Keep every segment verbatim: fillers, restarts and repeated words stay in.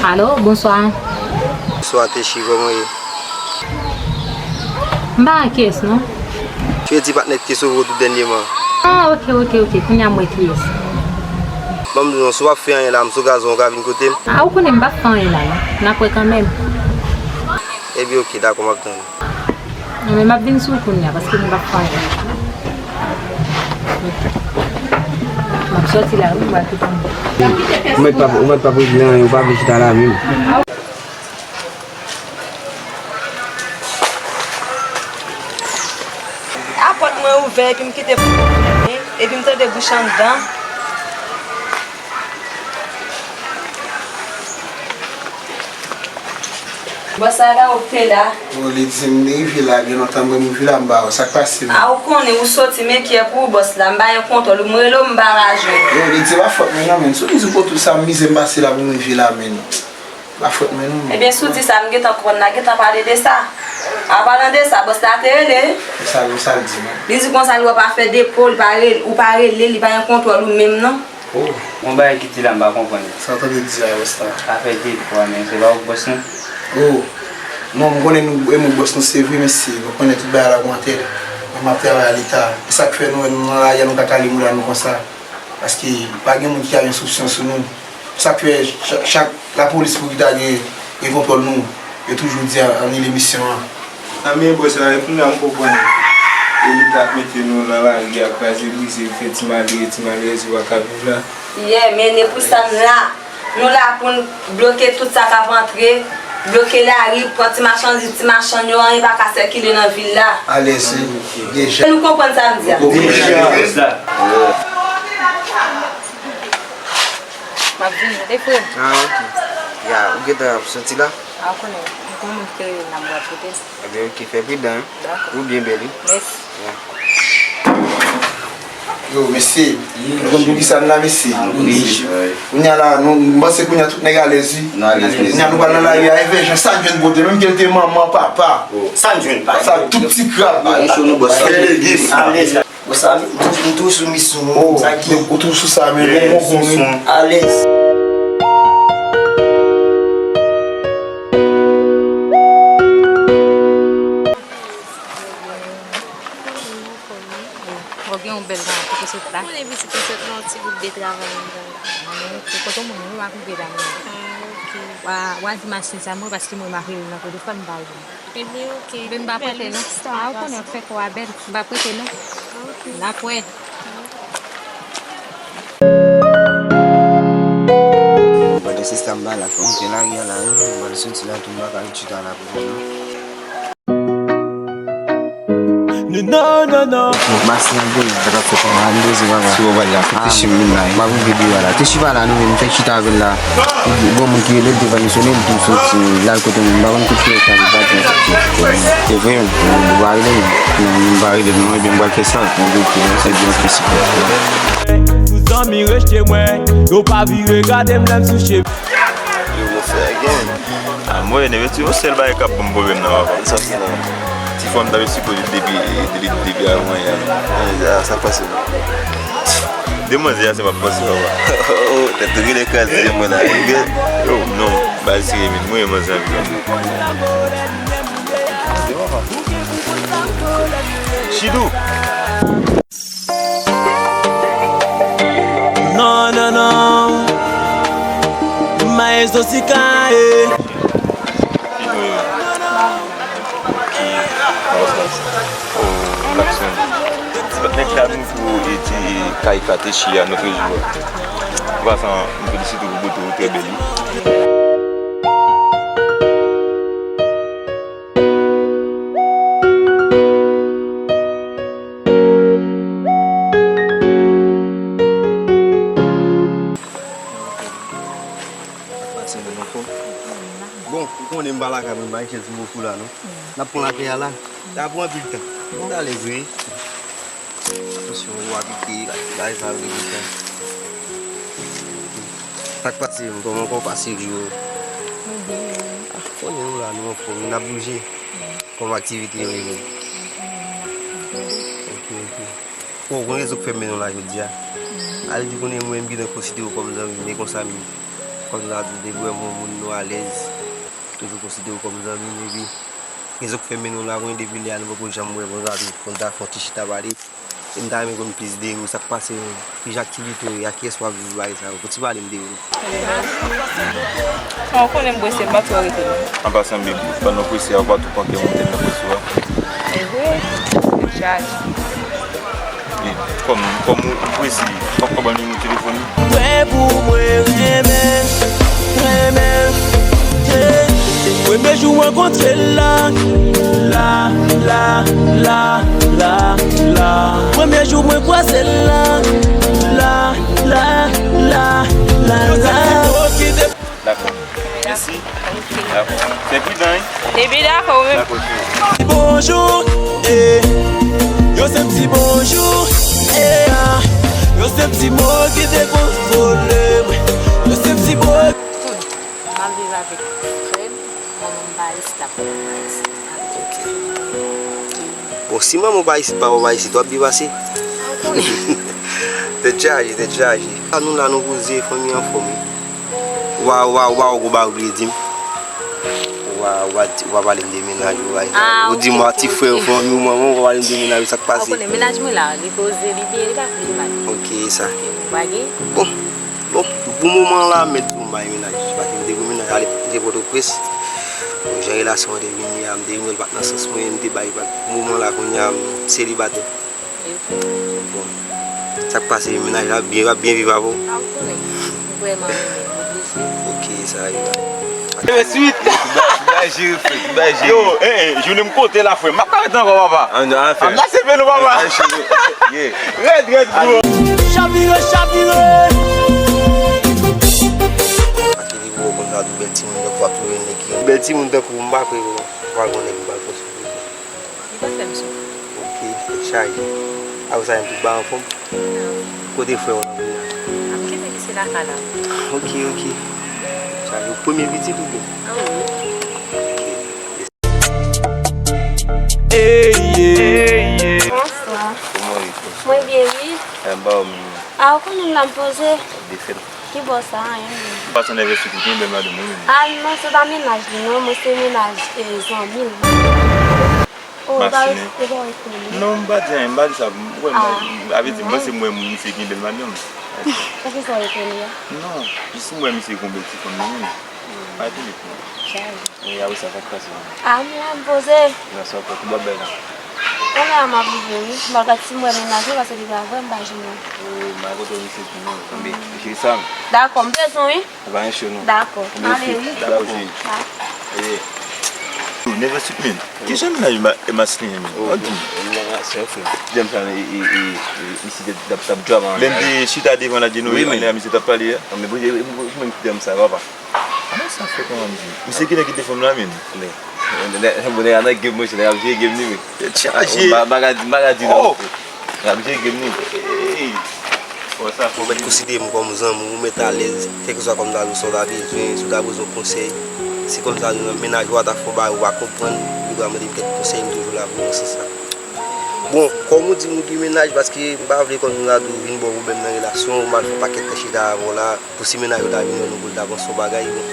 Alo, bonswa. Bonswa, Techi, kòman w ye? M pa nan kyès, non. Fredi patnè ki te sove w tout dènyèman. Ah, ok, ok, ok. Kounye a m wè kiyès. Ban m di w non, si w p ap fè anyen la, m sou gazon, w ka vin kote m. Ah, ou konnen m p ap fè anyen la, non. N ap wè kanmenm. Ebyen, ok, dakò, m ap tann ou. Non, men m ap vin sou w kounye a, paske m p ap fè anyen. M ap sòti la, wi, m pral kite w. Ou mèt pa, ou mèt pa regle anyen, ou pa vle chita la menm. A pòt mwen ouvè, epi m kite pòt mwen fèmen, epi m tande bouch anndan. Bòs la, la ou te la? Bon, li di m rive la, gen lontan mwen rive la, m pa wè sa k pase menm. A, ou konnen, ou soti, men kiyè pou ou bòs la, m pa gen kontwòl, ou m rele w, m pa ka jwenn. Yo, li di pa fòt mwen non, men sou li di pou tout sa, m mize m pase la pou m rive la, men pa fòt mwen non. Ebyen, si w di sa, m gentan konprann, n a gentan pale de sa. An palan de sa, bòs la te rele. Sa, sa l di, non? Li di konsa, li wè pa fè depo, li pa rele, ou pa rele, li pa gen kontwòl ou menm non. Oh. Yon bagay ki di la m pa konprann. Sa w tande di a, Rasta? Afè de pwa, men se pa ou k bòs nou? Oh. Non, m konnen nou, e mwen k bòs nou, se vre, men si nou konnen tout bagay la gwantel. Mwen, m ap travay a leta. E sa k fè nou, nou nan lari a, nou ka kale mouda nou konsa. Paske pa gen moun ki ka gen soupsyon sou nou. Sa k fè chak, chak lapolis pou ki ta gen, gen kontwòl nou, yo toujou di a, anile misyon an. A men bòs la, e kounye a m konprann. E li t ap mete nou nan lari a, kraze brize, fè ti malere, ti malerèz yo pa ka viv la. Yeah, men e pou sa n la. Nou la pou n bloke tout sa k ap antre, bloke lari, pran ti machandiz, ti machann yo, anyen pa ka sèkile nan vil la. Alèz, wi. Deja. Nou konprann sa m di a? Deja. M ap vini, tande frè m. Ah, ok. Ya, ou gentan ap soti la? Ah, ou konnen, m gen yon moun ki te rele m la, m pral kote l. Ebyen, ok, fè pridan, wi. Dakò. Ou byen bèl, wi. Mèsi. Ya. Yo, mesye, nou konn pou kisa n la, mesye? Kounye a la, nou, m panse kounye a tout nèg alèz, wi. Nou alèz, mesye. Kounye a nou pral nan lari a, e vè jan sa n jwenn pote, menm ke l te manman, papa. Sa n jwenn pa. Sa tout ti krab. Mari cho nou bòs la. Fè legim. Alèz. Bon, sa, m tou, m tou sou misyon, oh, sa ki ou tou sou sa, men bon, bon, bon, men. Alèz. Ou gen yon bèl jan, kote sot la? Konnen pitit ou sot nan yon ti gwoup de travay menm jan. Ah, men, se kote moun yo ap rive la menm. Ah, ok. Wa, wa di machin sa mwen, paske mwen m ap rele nan telefòn, m pa jwenn. Ebyen, ok. Ebyen, m pa prete, non. Ah, ou konnen, fè kò a bèl. M pa prete, non. Ok. N ap wè. Pandan se sa m pa la, fò m te lari a la, non, m pral soti la tou, m pa ka ret chita la pou mwen, non. Non, non, non. Bon, Masin ap vini, sa k ap fèt la, m poze papa. Si w pa la, fè Techi m vin la, wi. M ap rive deyò a la. Techi pa la, non, men m fèk chita avè l la. Bon, moun ki rele l te pa mensyone, l tou soti, l al kote moun, m pa konn kote l ta, l pa di. Se vre, menm, ou pa rele l, non? Non, m pa rele l, non, ebyen, m pral fè sa. Ebyen, ok, se byen, ok, sipè. Tout zanmi rejte mwen, yo pa vire gade m lè m sou chemen. Yo, yo fè gen. Ah, mwen, nèg, se yon sèl bagay k ap ban m pwoblèm nan, papa. Sa ki la? Ti fò m t ap esplike w depi, depi, depi avan yè a. Ah, sa k pase? Demanzè a, se m ap panse, papa. Oh, tèt ou genlè kraze, mwen la. Yo, non, baz, serye, men, mwen, manzè anvi ban m. Chidou! Non, non, non. Maestro Sika, eh. Nèg la nou pou ede Kay Katechi a, notre joueur. An pasan, m felisite w pou bote w, trè bèl, wi. Bon, ou konnen m pa lakay mwen, m pa gen chèz m bò kou la, non. N ap pran lakay a la. Sa pran anpil tan. Mwen alèz, wi. Atansyon, ou abite, bagay sa yo gen tan. Sa k pase, kòman kò w pase jou yo? Mwen byen, wi. Ah, konnen nou la, nou anfòm, n ap bouje. Kòman aktivite yo ye menm? Mwen konnen n ap bouje. Ok, ok. Bon, ou konn rezon k fè m mennen w la jodi a. Ale di konnen mwen, m gentan konsidere w kòm zanmi m, men konsa m ye. Kòm sa di, depi w wè m yon moun nou alèz, m toujou konsidere w kòm zanmi m, epi rezon k fè m mennen w la, konnen depi lè a nou poko janm wè konsa, pou n ta fè yon ti chita pale. E m ta renmen konn plis de ou, sa k pase menm, ki jan aktivite w ye, ak kiyès w ap viv bagay sa yo, fò w ti pale m de ou non. Bon, ou konnen m prese, m pa twò rete non. An pasan, baby, pandan w prese a, ou pa tou panke monte nan prese a. E vre, tèt chaje. E kòm, kòm ou, ou prese, ou pap ka ban m nimewo telefòn ou? Prè pou mwen renmen, renmen, yeah. Premye jou mwen rankontre l la, la, la, la, la, la. Premye jou mwen kwaze l la, la, la, la, la, la. Dakò. Mèsi. Dakò. Fè pridan, wi. Epi dakò, ou menm. Dakò, cheri. Bonjou, eh. Yo se m di bonjou, eh, ah. Yo se m di mo ki dekonvole mwen. Yo se m di mo. M ap viv avèk frè m, manman m pa isit, papa m pa isit. Ok. Bon, si manman w pa isit, papa w pa isit, w ap byen pase? Tèt chaje, tèt chaje. La nou la, nou poze, fanmi anfòm wi. Ou pa, ou pa, ou pa wè gwo bagay ou bliye di m? Ou pa, ou pa, ou pa pale m de mennaj ou, pa egzanp. Ou di m a ti frè w, fanmi w, manman w, ou pa pale m de mennaj ou, sa k pase? Ou konnen mennaj mwen la, li poze, li byen, li pa, li mal. Ok, sa. Ou pa gen? Bon, bon, pou moman la, m mèt di w m pa gen mennaj, paske m te gen mennaj, ale m te Pòtoprens. Bon, jan relasyon an te vini a, m te renmen l pa t nan sans mwen, m te bay vag. Pou moman la, kounye a, m selibatè. Bon. Sa k pase, mennaj la ap byen, ap byen viv avè w? A, ou konnen. M vrèman renmen l, m oblije. Ok, sa rive. Tout bay jere, frè, tout bay jere. Yo, eh, eh, jounen m kote la, frè. M ap ka rete ankò, papa. An, an, frè. An, lase pe nou, papa. Yeah. Rèd, rèd, bro. Chavire, chavire. Ak li gwo konn sa, tou bèl timoun, donk w ap twouve nèg ki bèl timoun tankou m, m pa kwè, bro. Pral gon nèg m pral konsidere. Li pa fè m soufri. Ok, tèt chaje. Apre sa, menm tout bagay anfòm? Nan. Kote frè w nan kounye a? M kite misye lakay la. Ok, ok. Chaje, ou premye pitit oubyen? Ah wi. Ok. Ey, ey. Bonswa. Kòman w ye? Mwen byen, wi. Anba w menm? Ah, ou konnen m la m poze. Defèt. Ki bò sa, anyen menm. Ou pa sanble vèsye tou, ki bèl madanm ou menm. Ah non, se pa mennaj li non, mwen se mennaj, eh, zanmi l. Oh, e pa, e pa w etone? Non, m pa di anyen, m pa di sa. Ou wè, m pa, ah, sa vle di, m panse m wè misye gen bèl madanm. Sa ki sa w etone a? Non, jis m wè misye gon bèl ti fanm nan men. Pa etone pou mwen. Sa vle. E apre sa, sa k pase menm? Ah, m la, m poze. Nan sa w fè, tout bagay la. Kounye a m ap rive, wi. M pa kat si m wè mennaj mwen, paske depi avè m pa jwenn mwen. Oh, m al kote misye tou non. Tanbe, jere sa. Dakò, m bezwen, wi. Ou pa gen cho non. Dakò. Ale, wi. Dakò, cheri. Dakò. Nève sou men. Ki jan mennaj ma-, e maslen, men? Oh, di m. Jan sa, e, e, e, e, misye t ap, t ap drama. Lè m te chita devan la, di nou, wi, men misye t ap pale a. Men pou, e, e, pou, pou menm ki dam sa, papa. Kòman sa fè, kòman m di? Misye ki nèg ki te fè m la, men. Men, men, men, men, nèg a nan game, monchè, nèg ap jere game li, men. Tèt chaje. M pa, m pa ka di, m pa ka di non. Oh! Nèg ap jere game li. Hey! Ou mèt konsidere m kòm zanmi w, ou mèt alèz, kèlkeswa kòm sa, sa w ta bezwen, si w ta bezwen konsèy. Si kòm sa, mennaj ou a ta fè yon bagay ou pa konprann, ou dwa mande m kèk konsèy, m toujou la pou ou nan sans sa. Bon, kòm ou di nou gen mennaj, paske m pa vle kòm sa tou vin ba w pwoblèm nan relasyon, ou mal fè pakèt tan chita avè w la, pou si mennaj ou ta vin wè nou pou l ta panse yon bagay, bon.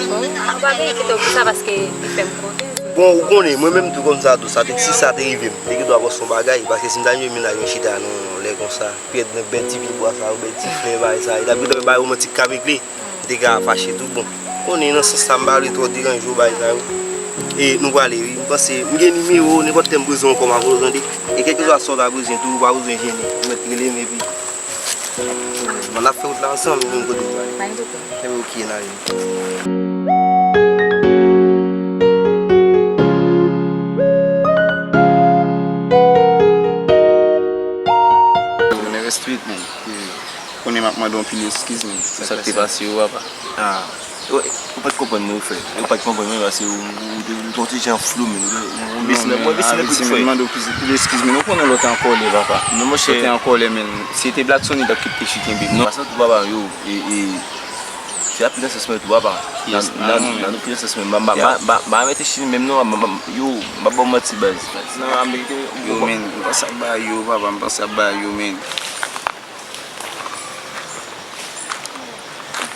Bon, ou pa vle kite w pou sa paske li fè m konfyans. Bon, ou konnen, mwen menm tou kòm sa tou, sa te, si sa te rive m, li gen dwa panse yon bagay, paske si m ta vin wè mennaj mwen chita nan yon lè konsa, pi èt nan bèl ti pye bwa sa yo, bèl ti flè, bagay sa, li t ap gen dwa bay romantik k ap ekle. M te ka fache tou, bon. Konnen nan sans sa, m pa vle twò deranje w, bagay sa yo. E nou prale, wi. M panse, m gen nimewo w, nenpòt lè m bezwen w ankò, m ap rele w, tande. E kèlkeswa sa w ta bezwen tou, ou pa bezwen jennen. Ou mèt rele m, epi, bon, n ap fè wout la ansanm, menm kote nou prale. Pa gen pwoblèm. Enben, ok, n ale. Ou konnen rès street, man. Konnen m ap mande w anpil eskiz, men. Sa k te pase yo, papa? Ah, ou, ou pa t konprann mwen, frè. Ou pa t konprann mwen, paske ou, ou, ou, ou te yon ti jan flou, men. Ou, ou, ou bese nan, mwen bese nan pil, frè. Mwen mande w pil, pil eskiz, men. Ou konnen lè w te an kòlè, papa. Non, monchè. Lè w te an kòlè, men. Se te Black Sony t ap kite chike, baby. Non, pa sa tou, papa, yo. E, e, Se la pi nan sans mwen tou, papa. Nan, nan, nan nou pi nan sans mwen. M pa, m pa, m pa, m pa, m pa mete chini menm non, m pa, m pa, yo, m pa ba w manti, baz. Nan Ameriken, yo, men, m panse ap ba yo, papa, m panse ap ba yo, men.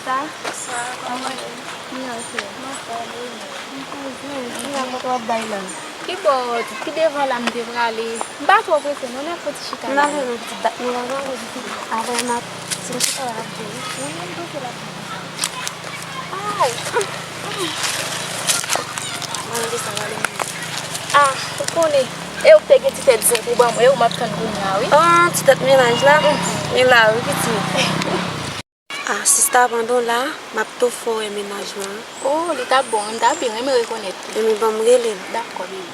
Sa? Sa, kòman w ye? M la, cheri. M anfòm, wi, men. M poze, ki rapò w ap bay la? Ki bò, ki devan la m te prale. M pa twò prese non, n ap fè ti chita la. N ap jwenn yon pitit dat nou la, n ap fè ti chita. Apre n ap, si m chita la, n ap jwenn. Wi, m panse l ap vini. Ay! Mwen desann ale m vini. Ah, ou konnen. E ou k te gen ti tèt zen pou ban mwen, e ou m ap tann kounye a, wi. Ah, ti tèt mennaj la? Mhm. Li la, wi, pitit. Ah, sista, pandan w la, m ap tou fè w wè mennaj mwen. Oh, li t ap bon, wi, m ta byen renmen rekonèt li. Ebyen, ban m rele l. Dakò, bebe.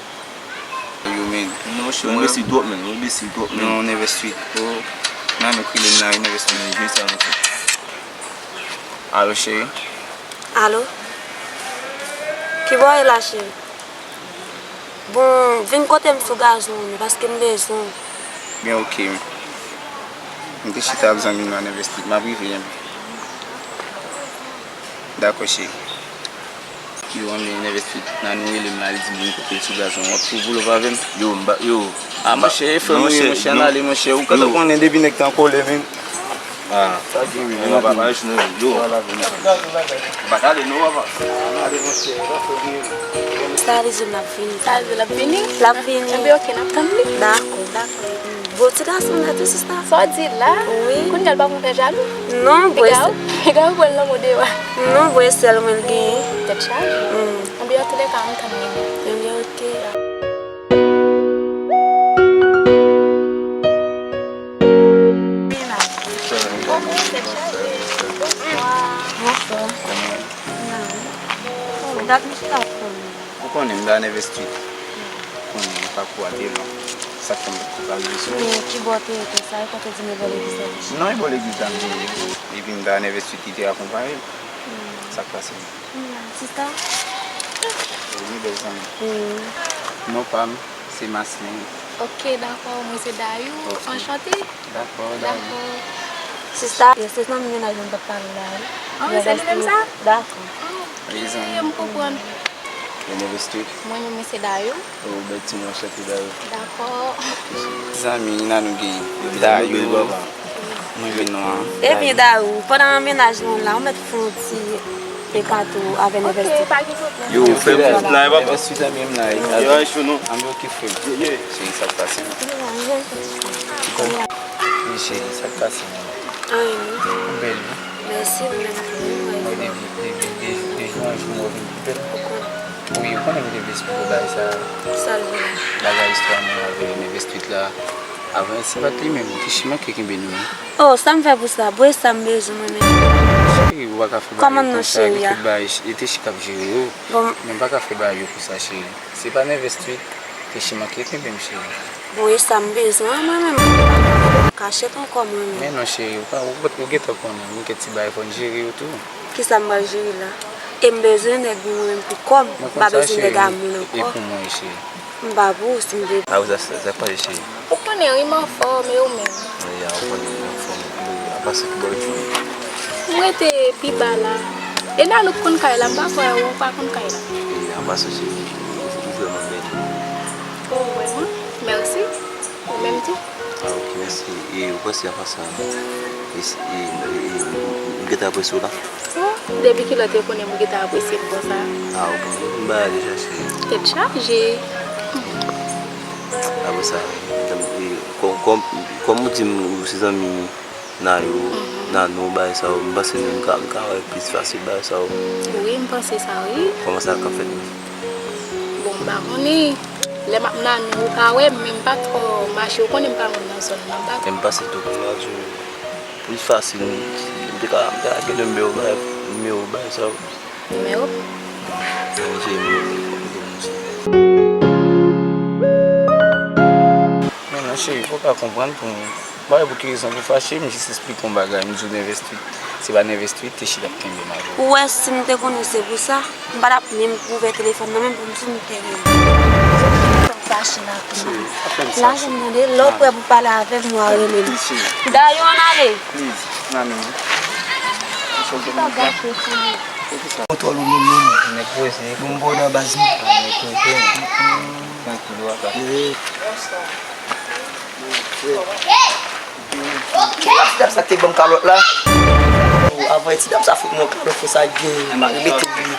Yo, men. Non, cheri, w enbesil twòp, men. W enbesil twòp, men. Non, w enbesil twòp. Nan, men, rele m la, w enbesil, men. Jwe sa, men. Alo, cheri? Alo? Ki bò w ye la, cheri? Bon, vin kote m sou gazon an, paske m bezwen w. Byen, oke. M te chita ap zanmi m nan Nèvèstwit. M ap rive, en. Dakò, cheri. Yo, anben, Nèvèstwit, nan nou rele m la, li di m vin kote l sou gazon. W ap tou pull up avè m? Yo, m pa, yo. Ah, monchè, e frè m ou ye, monchè, ann ale, monchè. Ou ka konnen depi nèg tan kole, men. Ah, sa gen wi, men papa, jwenn yo. Ou pa t ale non, papa. Sa li di l ap vini. Sa li di l ap vini? L ap vini. Enben, oke, n ap tann li. Dakò, dakò. Bon ti gason nèt wi, sista. Sa w di la? Wi. Kounye a l pa konn fè jalou? Non, bwè. Piga w, piga w pran l nan mode wa. Non, bwè, sèl mwen l genyen. Tèt chaje. Mm. Enben, antoulèka, m tann li. Enben, oke. Bonswa. Bonswa. Kòman w ye? Bon, dat m chita ap tann ou. Ou konnen m da Nèvèstwit. Konnen pakou a te long. Sa k fè m pa t ko pale sou. Men ki bò w te ye konsa? E kote di m e bò legliz la deja? Non, e bò legliz la m te ye. Epi m da Nèvèstwit ki te akonpaye m. Hmm. Sa k pase? Hmm, sista? Wi, bèl zanmi. Hmm. Non pa m, se Maslin. Ok, dakò, mwen se Dayou. Ok. Anchante. Dakò, Dayou. Dakò. Sista, se zanmi mennaj mwen m t ap pale la, wi. Ah, wi, se li menm sa? Dakò. Ah, ok, m konprann. Mwen menm se Dayou. Ou bèl timoun, anchante, Dayou. Dakò. Zanmi, nan nou gen Dayou. Mwen vin non an. Epi Dayou, pandan mennaj mwen la, ou mèt fè yon ti ekato avè Nèvèstwit. Ok, pa gen pwoblèm. Yo, fè m la, papa. Nèvèstwit an menm la. Yo, yo, non. An yo ki fè. Cheri, sa k pase? Wi, cheri, sa k pase? Anyen non. Ou bèl, wi. Mèsi, ou menm tou, wi. Mwen, depi, depi de, de jou an jou, mwen vin pi bèl. Ou konnen. Wi, ou konnen m te vle esplike w bagay sa a. Sa l vle? Bagay istwa mwen avè Nèvèstwit la. Avan, se pa t li menm, Teshie manke kenbe nou, wi. Oh, sa m fè pou sa? Bwè sa m bezwen, mwen menm. Cheri, ou pa ka fè bagay konsa, gen kèk bagay, e Teshie k ap jere yo. Bon. Men m pa ka fè bagay yo konsa, cheri. Se pa Nèvèstwit, Teshie manke kenbe m, cheri. Bon, e sa m bezwen an mwen menm. Kachèt ankò mwen menm. Men non, cheri, ou pa, ou, ou gentan konnen, gen kèk ti bagay fò n jere yo tou. Kisa m pral jere la? E m bezwen nèg mwen menm pou kò m. M pa bezwen nèg a moun ankò. E pou mwen, cheri. M pa pou ou, si m te. A, ou sa, sa, sa k pase, cheri? Ou konnen wi, m anfòm, e ou menm? Wi, a, ou konnen m anfòm. Apa sa, ki bò w ye? M rete pi ba la. E Nanouk konn kay la, m pa kwè ou pa konn kay la. E, apa sa, cheri? Ou, ou vrèman bèl. Oh, vrèman? Mèsi. Ou menm tou? Ah, ok, mèsi. E ou panse apa sa? E, e, e, ou, ou gentan apresye w la? Oh, depi kilè w te konnen m gentan apresye m konsa? Ah, ou konnen m ba deja, cheri. Tèt chaje. Apre sa, e, kòm, kòm, kòm ou di m ou se zanmi Nayou, Nanou, bagay sa yo, m panse nou ka, m ka wè plis fasil bagay sa yo. Wi, m panse sa, wi. Kòman sa ka fèt menm? Bon, m pa konnen. Lè m ap Nanou, ou ka wè m, men m pa twò mache, ou konnen m pa moun nan zòn nan, m pa twò. Men m panse tou, pou m di w, plis fasil, m te ka, m te ka gen nimewo bagay, nimewo bagay sa yo. Nimewo? Mwen cheri, fò w ka konprann pou mwen. M pa wè pou ki rezon pou fache, m jis esplike w yon bagay, m di w Nèvèstwit. Se pa Nèvèstwit, Teshie t ap kenbe m avè w. Ou wè, si m te konnen se pou sa, m pa t ap menm ouvè telefòn nan, menm pou m di w m te rele. Fò m fache la pou mwen. Cheri, pa fè m sa, cheri. Lage m tande, lè w prè pou pale avè m, w a rele m. Dayou, ann ale. Please, Nanou. Ou pa gate sou li. Kontwòl ou menm menm. Nèg poze. Bon, bon nan baz li. Nèg poze. Trankil w ap. Ti dam sa te ban m kalòt la. Avan ti dam sa fout mwen kalòt fò sa gen. Mete li.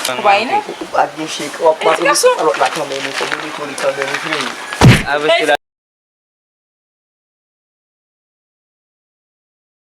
Ou pa ene? Ou pa gen chek. W ap mete kalòt la kanmenm. Ou fò mete li kanmenm.